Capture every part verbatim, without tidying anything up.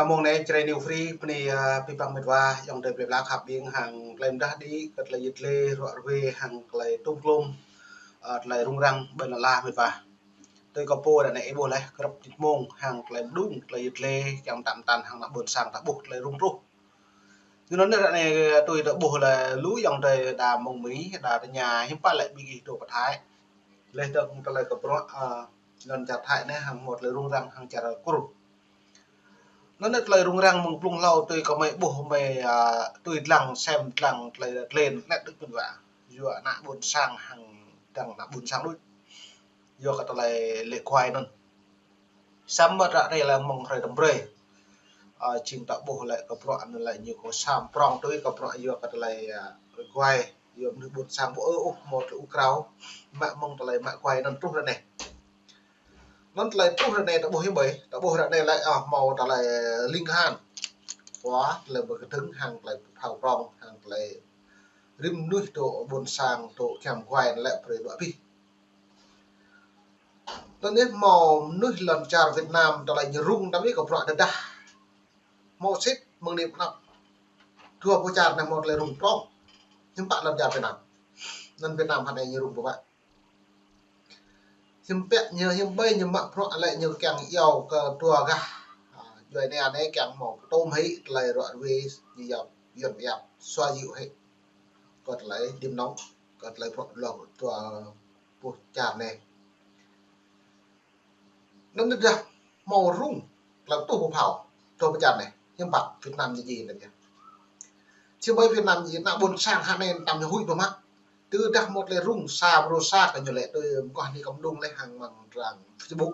Mông anai Jrai New Free bơni, ơ, abih bang met wa, ayŏng adơi plơi pla khăp ƀing hăng tơlơi mơdah đĭ, kơ tơlơi yit lê, ruă rơwe, hăng tơlơi tŭm klum, ơ, tơlơi rŭng răng ƀơi lŏn met wa. Tui kơ pô ră anai ih ƀuh laih, grăp mơnit mông, hăng tơlơi mơđung, tơlơi yit lê, kiăng mơtam mơtam hăng ană ƀôn sang ta ƀuh tơlơi rŭng truh. Yua anŭn ră anai tui ta ƀuh laih lu ayŏng adơi đa mơ̆ng Mi, đa tơña hiư̆m pă lĕ ƀing gih dŏ pơ Thái. Laih dơ̆ng tơlơi kơ bruă, ơ, lŏn čar Thái anai hăng hmâo tơlơi rŭng răng hăng čar Kur. Anŭn tơlơi rŭng răng mơ̆ng blung hlâo tui kơ mơi ƀuh mơi, ơ, tui lăng sem lăng tơlơi tlen net đôč pơ anai. Yua ană ƀôn sang hăng dăng ană ƀôn sang đôč. Yua kơ tơlơi lĕ kuai anŭn. Samơ̆ ră anai lĕ mơ̆ng hrơi tơm brơi. Ơ, jing ta ƀuh lĕ kơ bruă anŭn lĕ ñu kơ sam prong tui kơ bruă yua kơ tơlơi, ơ, kuai. Yua mơnuih ƀôn sang ƀu ư ôh hmâo tơlơi ukrao. Mă mơ̆ng tơlơi mă kuai anŭn truh ră anai. Anŭn tơlơi truh ră anai ta ƀuh hiư̆m ƀơi. Ta ƀuh ră anai lĕ, ơ, hmâo tơlơi ling kahan. Wah, tơlơi ƀơi kơdơ̆ng hăng tơlơi phao prong, hăng tơlơi rĭm mơnuih dŏ ƀôn sang, dŏ kiăng kuai lĕ brơi dŏ abih. Anŭn yơh hmâo mơnuih lŏn čar Việt Nam tơlơi ñu rŭng tơm yơh kơ bruă tơdah. Hmâo sĭt mơ̆ng anai pơ anăp. Dua boh čar anai hmâo tơlơi rŭng prong. Hiư̆m pă lŏn čar Việt Nam. Anŭn Việt Nam hă anai ñu rŭng pơpă. Hiư̆m pă ñu, hiư̆m ƀơi ñu mă bruă lĕ ñu kiăng iâu kơ dua gah. Ơ, djuai ania anai kiăng hmâo pơtŭm hĭ tơlơi ruă rơwe ñu yap, yuan yap, sua yŭ hĭ. Kơ tơlơi đĭm nong, kơ tơlơi bruă lŏn dua boh čar anai. Anŭn tơdah hmâo rŭng, tơlơi tuh pơphao, dua boh čar anai, hiư̆m pă Việt Nam ñu ji anŭn yơh. Či ƀơi Việt Nam ñu ji, ană ƀôn sang hă anai tơm ñu huĭ pơmă. Tơdah hmâo tơlơi rŭng sa mrô sa kơ ñu lĕ tui mơguah anai kơ mơđung laih hăng mơ̆ng trang Facebook,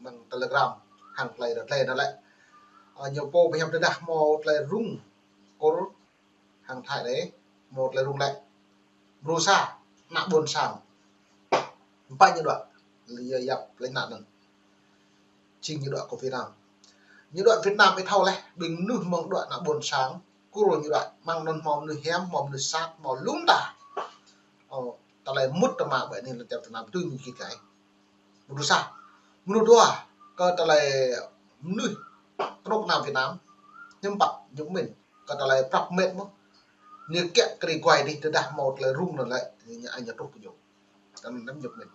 mơ̆ng Telegram, hăng tơlơi rơtlê anŭn lĕ. Ơ, ñu pô pơhiăp tơdah hmâo tơlơi rŭng Kur hăng Thái anai, hmâo tơlơi rŭng lĕ. Mrô sa, ană ƀôn sang. Hiư̆m pă ñu đuaĭ, lĕ yap lĕ ană anŭn. Jing ñu đuaĭ kơ Việt Nam. Ñu đuaĭ Việt Nam ih thâo laih, ƀing mơnuih mơ̆ng đuaĭ ană ƀôn sang, Kur ñu đuaĭ, mơ̆ng anŭn hmâo mơnuih hiam, hmâo mơnuih sat, hmâo lŏm ta. Ơ, tơlơi mŭt tơma ƀơi anai lŏn čar Việt Nam tui mơ̆ng git gai. Mrô sa. Mrô dua, kơ tơlơi mơnuih kơnuk kơna Việt Nam, hiư̆m pă ñu pơmĭn, kơ tơlơi prăp met mơ̆n. Ñu kiăng kơ rĭm kuai dih tơdah hmâo tơlơi rŭng anŭn lĕ, ñu ai ñu truh kơ ñu. Anŭn ñu pơmĭn.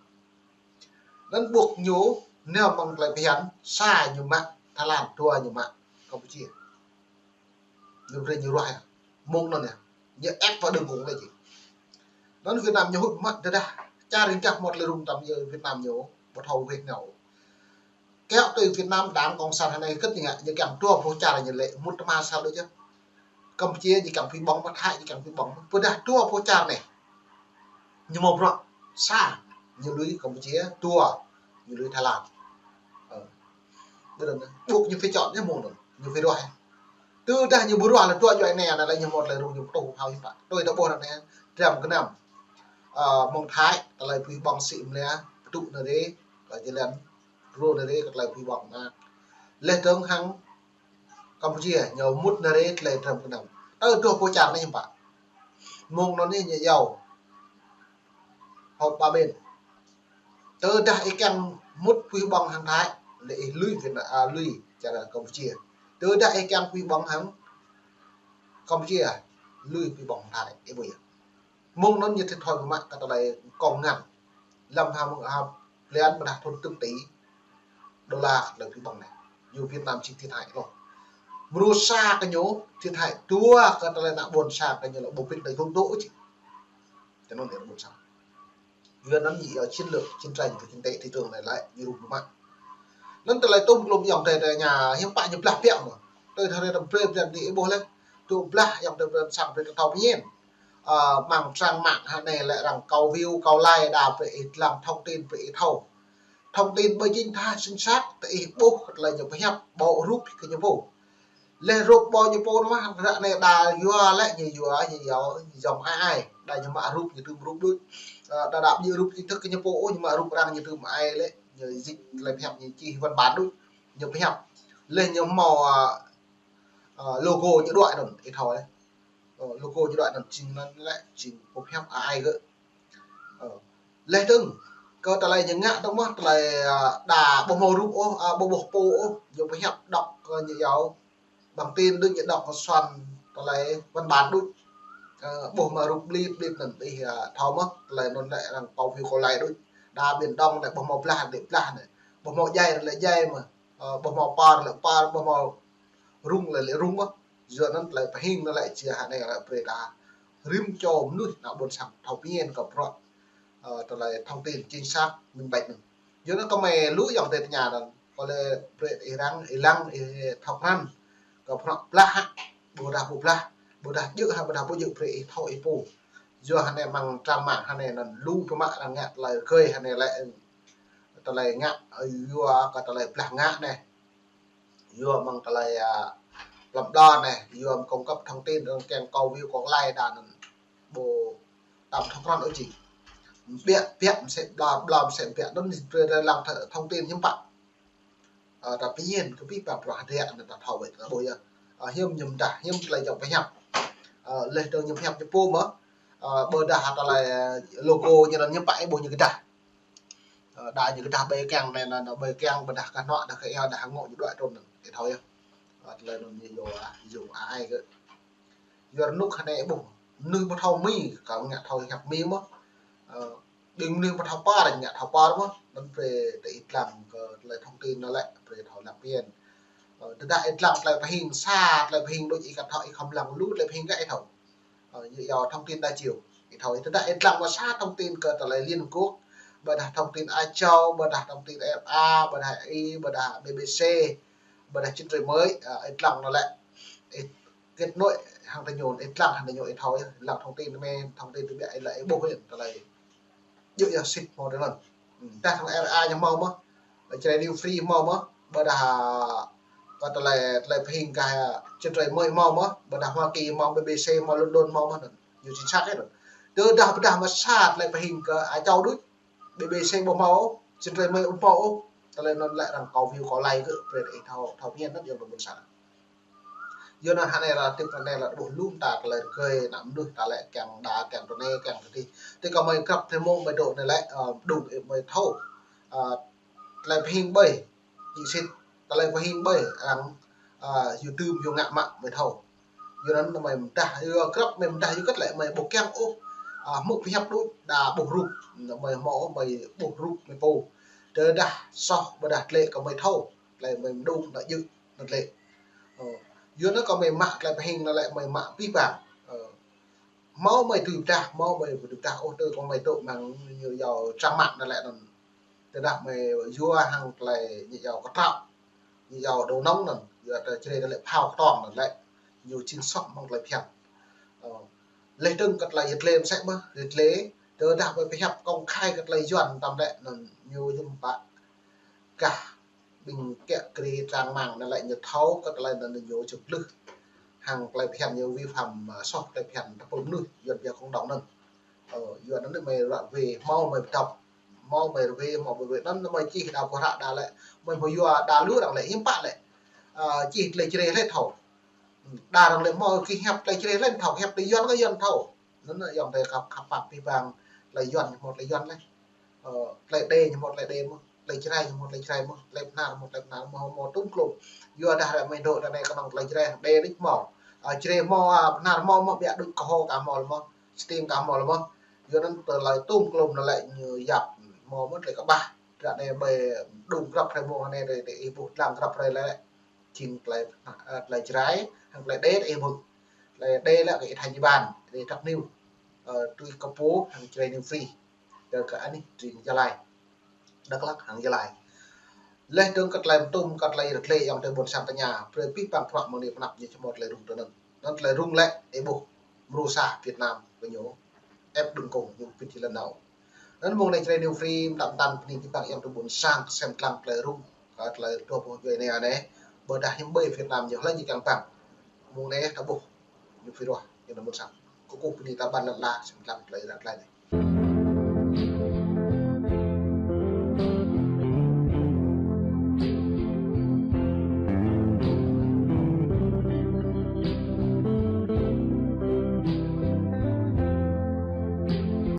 Anŭn ƀuh ñu, nao mơ̆ng tơlơi phiăn, sa ñu mă Thái Lan, dua ñu mă Campuchia. Ñu brơi ñu ruah yơh. Mơ̆ng anŭn yơh. Ñu ép vào đường cùng lĕ či. Anŭn Việt Nam ñu huĭ mă tơdah čar ring kah hmâo tơlơi rŭng tơm yơh Việt Nam ñu ƀu thâo weh nao. Kiăng tui Việt Nam Đảng Cộng sản hă anai kơt ñu ngă, ñu kiăng dua boh čar ñu lĕ mŭt tơma sa đôč yơh. Campuchia ñu kiăng pơhiăp ƀơ̆ng mă, Thái ñu kiăng pơhiăp ƀơ̆ng mă. Tơdah dua boh čar anai ñu hmâo bruă, sa ñu lui Campuchia, dua ñu lui Thái Lan. Ơ. Ƀu djơ̆ anŭn, ƀuh ñu pơčŏt ñu mơ̆ng anŭn, ñu pơruah. Tơdah ñu ƀu ruah lĕ dua djuai ania anai lĕ ñu hmâo tơlơi rŭng ñu pơtŭ hao hiư̆m pă. Tui ta ƀuh anai, dram gơnam. Ơ, mơ̆ng Thái, tơlơi pơhiăp ƀơ̆ng sĭ mơlia, pơtŭ anai rê, kơ jơlan, rô anai rê, kơ tơlơi pơhiăp ƀơ̆ng mă. Laih dơ̆ng hăng Campuchia, ñu mŭt anai rê tơlơi dram gơnam. Tơdah dua boh čar anai hiư̆m pă. Mơ̆ng anŭn anai ñu iâu. Hŏ ba ƀen. Tơdah ih kiăng mŭt pơhiăp ƀơ̆ng hăng Thái, lĕ ih lui Việt Nam, ơ, lui čar Campuchia. Tơdah ih kiăng pơhiăp ƀơ̆ng hăng Campuchia, lui pơhiăp ƀơ̆ng hăng Thái, ih ƀuh yơh. Mơ̆ng anŭn ñu thiệt thòi pơmă kơ tơlơi kông ngăn. Lăm ha mơ̆ng ha blan ƀơdah thun tơm tỉ đô la kơ tơlơi pơhiăp ƀơ̆ng anai. Ñu Việt Nam jing thiệt hại lŏ. Mrô sa kơ ñu thiệt hại dua kơ tơlơi ană ƀôn sang kơ ñu lĕ ƀu pĭt tơlơi dŏ dŏ či. Tui anŭn ană ƀôn sang. Yua anŭn ñu iâu chiến lược, chiến tranh và kinh tế thị trường anai lĕ ñu rŭng mă. Anŭn tơlơi tŭm klum ayŏng adơi tơña hiư̆m pă ñu blah pĕ mơ̆n. Tui thâo rê tơm brơi brơi dih ih ƀuh laih. Tŭ blah ayŏng adơi brơi sang brơi tơtâo pơñen. Ơ, mơ̆ng trang mạng hă anai lĕ arăng kâo view, kâo like, đa brơi ih lăng thông tin brơi ih thâo. Thông tin ƀu jing tha chính xác, tơ ih ƀuh tơlơi ñu pơhiăp, ƀu rup kơ ñu pô. Laih rup ƀu ñu pô anŭn mơ̆n, ră anai đa yua lĕ ñu yua, ñu yua, ñu yom ai ai. Đa ñu mă rup ñu tŭm rup đôč. Ơ, đa đa ƀu rup chính thức kơ ñu pô ôh, ñu mă rup arăng ñu tŭm ai lĕ, ñu dịch tơlơi pơhiăp ñu čih văn bản đôč. Ñu pơhiăp. Laih ñu hmâo, ơ, ơ, logo ñu đuaĭ anŭn, ih thâo laih. Ơ, logo ñu đuaĭ anŭn jing anŭn lĕ, jing pơhiăp ai ai gơ̆. Ơ. Laih dơ̆ng, kơ tơlơi ñu ngă dơ̆ng mơ̆n, tơlơi, ơ, đa ƀu hmâo rup ôh, ơ, ƀu ƀuh pô ôh, ñu pơhiăp đŏk kơ ñu iâu, Bằng tin đôč ñu đŏk kơ suan tơlơi văn bản đôč. Ơ, ƀuh mă rup blit blit anŭn ƀing, ơ, thâo mơ̆, tơlơi anŭn lĕ arăng kâo view kâo like đôč. Đa Biển Đông lĕ ƀuh mă blah lĕ blah anai. Ƀuh mă djai lĕ djai mơ̆. Ơ, ƀuh mă par lĕ par, ƀuh mă rŭng lĕ lĕ rŭng mơ̆. Yua anŭn tơlơi pơhing anŭn lĕ či hă anai lĕ brơi ta rĭm čô mơnuih ană ƀôn sang thâo pơmĭn kơ bruă, ơ, tơlơi thông tin chính xác, minh bạch anŭn. Yua anŭn kơmơi lu ayŏng adơi tơña anŭn, kơ lĕ brơi ih răng, ih lăng, ih thâo krăn kơ bruă blah hă, ƀôdah ƀu blah, ƀôdah djơ̆ hă, ƀôdah ƀu djơ̆, brơi ih thâo ih pô. Yua hă anai mơ̆ng trang mạng hă anai anŭn lu pơmă arăng ngă tơlơi rơgơi hă anai lĕ, tơlơi ngă, ơ, yua kơ tơlơi blah ngă anai. Yua mơ̆ng tơlơi, ơ, plăm đo anai, yua mơ̆ng cung cấp thông tin, arăng kiăng kâo view kâo like đa anŭn ƀu tăm thâo krăn ôh či. Biă, biă mơsĕ blah, blah mơsĕ biă anŭn brơi lăng th-, thông tin hiư̆m pă. Ơ, ta pơmĭn kơ pih pă bruă hơdră anŭn ta thâo wơ̆t ta ƀuh yơh. Ơ, hiư̆m ñu mơdah, hiư̆m tơlơi jŏng pơhiăp. Ơ, leh dơ̆ng ñu pơhiăp ñu pô mơ̆. Ơ, ƀôdah tơlơi logo ñu anŭn hiư̆m pă ih ƀuh ñu kơdah. Ơ, đa ñu kơdah ƀơi kiăng anai, anŭn, anŭn ƀơi kiăng ƀôdah kơ hnuă, dah kơ eo, dah hơngŏ ñu đuaĭ trŭn anŭn. Ih thâo yơh. Ơ, tơlơi anŭn ñu yua, yua ai kơ. Yua rơnŭk hă anai ƀuh. Mơnuih ƀu thâo Mi, kâo ngă thâo hiăp Mi mơ̆. Ơ, ƀing mơnuih ƀu thâo par, ngă thâo par mơ̆. Anŭn brơi ta ih lăng kơ tơlơi thông tin anŭn lĕ, brơi thâo lăng pơmĭn. Ơ, tơdah ih lăng tơlơi pơhing sa, tơlơi pơhing đôč ih kăt thâo, ih khŏm lăng lu tơlơi pơhing kơ ih thâo. Ơ, yua thông tin đa chiều. Ih thâo, ih tơdah ih lăng mă sa thông tin kơ tơlơi Liên Hợp Quốc, ƀôdah thông tin Á Châu, ƀôdah thông tin R F A, ƀôdah I, ƀôdah B B C, ƀôdah Chân Trời Mới, ơ, ih lăng anŭn lĕ. Ih kết nối hăng tơ ñu, ih lăng hăng tơ ñu, ih thâo, ih lăng thông tin mơ̆, thông tin tơbiă ih lăng ih ƀuh ih, tơlơi djơ̆ yơh sĭt hmâo tơlơi anŭn. Dah hăng R F A ñu hmâo mơ̆, Jrai New Free hmâo mơ̆, ƀôdah kơ tơlơi, tơlơi pơhing kơ Chân Trời Mới hmâo mơ̆, ƀôdah Hoa Kỳ hmâo, B B C hmâo, London hmâo mơ̆ anŭn. Ñu chính xác yơh anŭn. Tơdah, tơdah mă sa tơlơi pơhing kơ Á Châu đôč, B B C ƀu hmâo, Chân Trời Mới ƀu hmâo, tơlơi anŭn lĕ arăng kâo view kâo like kơ, brơi ih thâo, thâo pơmĭn anŭn ayŏng adơi ƀôn sang. Yua anŭn hă anai lĕ tip anai lĕ ƀuh lu ta tơlơi rơgơi ană mơnuih ta lĕ kiăng đa kiăng tơ anai kiăng tơ adih. Tui kơ mơi krăp tơmơ̆ mơi dŏ anai lĕ, ơ, đŭng ih mơi thâo. Ơ, tơlơi pơhing ƀơi, jing sĭt, tơlơi pơhing ƀơi, arăng, ơ, yua tơm yua ngă mă mơi thâo. Yua anŭn mơi mơdah, yua krăp mơi mơdah yua kơ tơlơi mơi ƀu kiăng ôh, ơ, hmư̆ pơhiăp đôč, đa ƀuh rup, mơi hmâo ôh, mơi ƀuh rup mơi pô. Tơdah soh ƀôdah tlĕ kơ mơi thâo. Tơlơi mơi mơđung anŭn djơ̆, anŭn lĕ. Ơ, yua anŭn kơ mơi mă tơlơi pơhing anŭn lĕ mơi mă pih pang. Ơ, hmâo mơi tui pơdah, hmâo mơi ƀu tui pơdah ôh, tui kơ mơi dŏ mơ̆ng ñu yua trang mạng anŭn lĕ anŭn. Tơdah mơi yua hăng tơlơi ñu yua kơtrâo, ñu yua đầu nòng anŭn, yua tơ Jrai anŭn lĕ phao kơtong anŭn lĕ. Ñu jing soh mơ̆ng tơlơi phiăn. Ơ, leh dơ̆ng kơ tơlơi yơh tlĕ mơsĕ mơ̆, yơh tlĕ, tơdah mơi pơhiăp công khai kơ tơlơi Yuan tăm lĕ anŭn ñu hiư̆m pă kah ƀing kiăng kri trang mạng anŭn lĕ ñu thâo kơ tơlơi anŭn ñu čơplưh. Hăng tơlơi phiăn ñu vi phạm, ơ, soh tơlơi phiăn tơpul mơnuih, Yuan pia cộng đồng anŭn. Ơ, Yuan anŭn mơi ră ruai, hmâo mơi pơtŏp, hmâo mơi ruai, hmâo mơi ruai anŭn mơi čih đa pơhră đa lĕ, mơi hmâo yua đa lu arăng lĕ, hiư̆m pă lĕ. Ơ, čih tơlơi Jrai lĕ thâo. Đa arăng lĕ hmâo kơ hiăp tơlơi Jrai lĕ thâo, hiăp tơlơi Yuan kơ Yuan thâo. Anŭn yơh, tơlơi khăp, khăp pap pih pang, tơlơi Yuan ñu hmâo tơlơi Yuan lĕ. Ơ, tơlơi Đê ñu hmâo tơlơi Đê mơ̆, tơlơi Jrai ñu hmâo tơlơi Jrai mơ̆, tơlơi Bahnar hmâo tơlơi Bahnar mơ̆, hmâo tŭm klôm. Yua dah ră mơi dŏ tơ anai kơnơ̆ng tơlơi Jrai hăng Đê đôč hmâo. Ơ, Jrai hmâo, ơ, Bahnar hmâo mơ̆, biă đôč kơ Hô kơ hmâo lĕ mơ̆, Stiêng kơ hmâo lĕ mơ̆. Yua anŭn tơlơi tŭm klôm anŭn lĕ ñu yap hmâo mơ̆ tơlơi kơƀah. Ră anai ƀơi đŭng grăp hrơi mông anai tơ, tơ ih ƀuh lăng grăp hrơi lĕ. Jing tơlơi, ơ, tơlơi Jrai hăng tơlơi Đê ih ƀuh. Tơlơi Đê lĕ kơ ih Thanh Nhị Bản, ih Trăp News. Ơ, tui kơ pô hăng Jrai News Free. Tơ kơ anih tring Gia Lai. Dak Lak hăng Gia Lai. Leh dơ̆ng kơ tơlơi mơtŭm kơ tơlơi rơtlê ayŏng adơi ƀôn sang tơña, brơi pih pang bruă mơ̆ng anai pơ anăp ñu či hmâo tơlơi rŭng tơ anŭn. Anŭn tơlơi rŭng lĕ ih ƀuh mrô sa Việt Nam kơ ñu ĕp đŭng kông ñu pĭt či lăn nao. Anŭn mơ̆ng anai Jrai News Free mơtam mơtam bơni pih pang ayŏng adơi ƀôn sang sem lăng tơlơi rŭng kơ tơlơi dua pluh djuai anai anai. Ƀôdah hiư̆m ƀơi Việt Nam ñu hlơi ñu kiăng păng. Mơ̆ng anai ta ƀuh ñu pơruah ayŏng adơi ƀôn sang. Kơkuh bơni ta ƀăn lăn ala sem lăng tơlơi ră tơlơi anai.